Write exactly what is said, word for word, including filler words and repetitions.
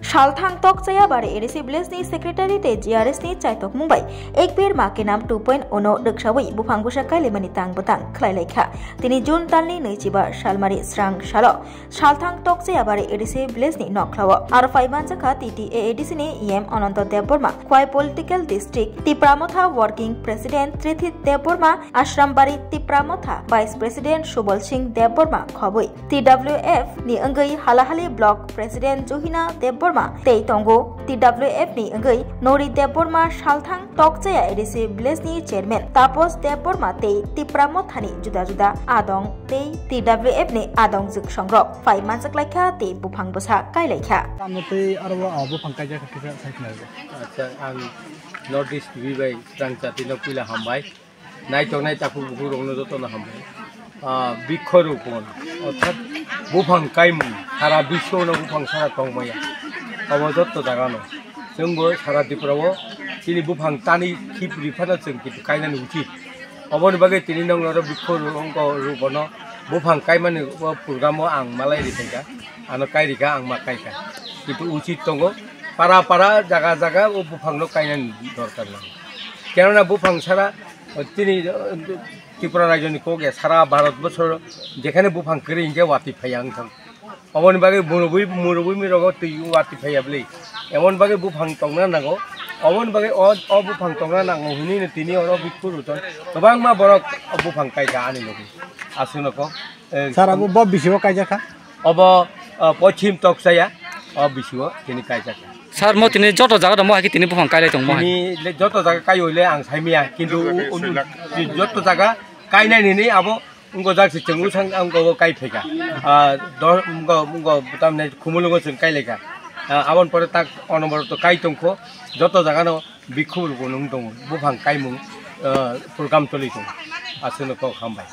Salthang Tokchaya Bari A D C village ni secretary tei G R S ni chaitokmung bai Ek Ped Maa Ke Naam two point oh no rwksawi buphang bwsa kailaimani tang bwtang khlai lai kha. Tini June talni nwichiba salmari srang salo Salthang Tokchaya Bari A D C village ni nokhla o aro phai manjakha T T A A D C ni E M Ananta Debbarma, Khwai Political District, Tipra Motha Working President Trithit Debbarma, Ashrambari Tipra Motha Vice President Subal Singh Debbarma khobwi. T W F ni wngwi Halahali Block President Johina Debbarma tei tongo. T W F ni wngwi Nori Debbarma, Salthang Tokchaya A D C village ni chairman Tapos Debbarma tei Tipra Mothani juda juda adong tei T W F ni adong jwksongrok phai manchaklaikha tei buphang bwsa kailaikha. Tamo tei aro o buphang kaijak kisa sai khna. Acha, ang North East T V bai Srang Chatino puila hambai. Naitoknai takhuk bukhuk rokno jotono hambai. Ah, bikho rupon, orthat buphang kaimung, sara biswo no buphang sara tongmaya. Obo jotto jaga no. Chwngbo sara Tripura o chini buphang tani khip riphano chwng kitu kainani uchit. Oboni bagwi tini nokno oro bikho ru-, wngkha rubono buphang kaimani o program o ang malai rikha, ano kai rikha ang ma kaikha. Kitu uchit tongo, para para jaga jaga o buphang no kainani dorkar nang. Kenona buphang sara, o, tini, o, Tripura rajyoni kok ya sara Bharat bosor jekhane buphang kwrwi hinkhe watwi phaiya wngthang. Oboni bagwi murubui, murubui mirogo twi watwi phaiya bwlwi. Eboni bagwi buphang tongna nango. Oboni bagwi o, o buphang tongna nango hwnwi no tini oro bikhu ruton kwbangma borok buphang kaikha ani logi. Aswkno kok, eh, Sara bo, bo bisingo kaijakha? Obo, ah, Pochim Tokchaya, o bisingo tini kaijak. Sir, mo tini joto jaga rok mo hai khe tini buphang kailai tongmo hai? Tini le joto jaga kai hoi le ang sai maya, kintu joto jaga kainai nini abo wngko jak se chwng usang wngko kai phaikha. Ah, do-, wngko, wngko tamni Khumulwngo chwng kailaikha. Ah, aboni pore tak onomoro to kai tongkho, joto jaga no bikhu rok nung tongo, buphang kaimung, ah, program choli tongo. Aswkno kok hambai.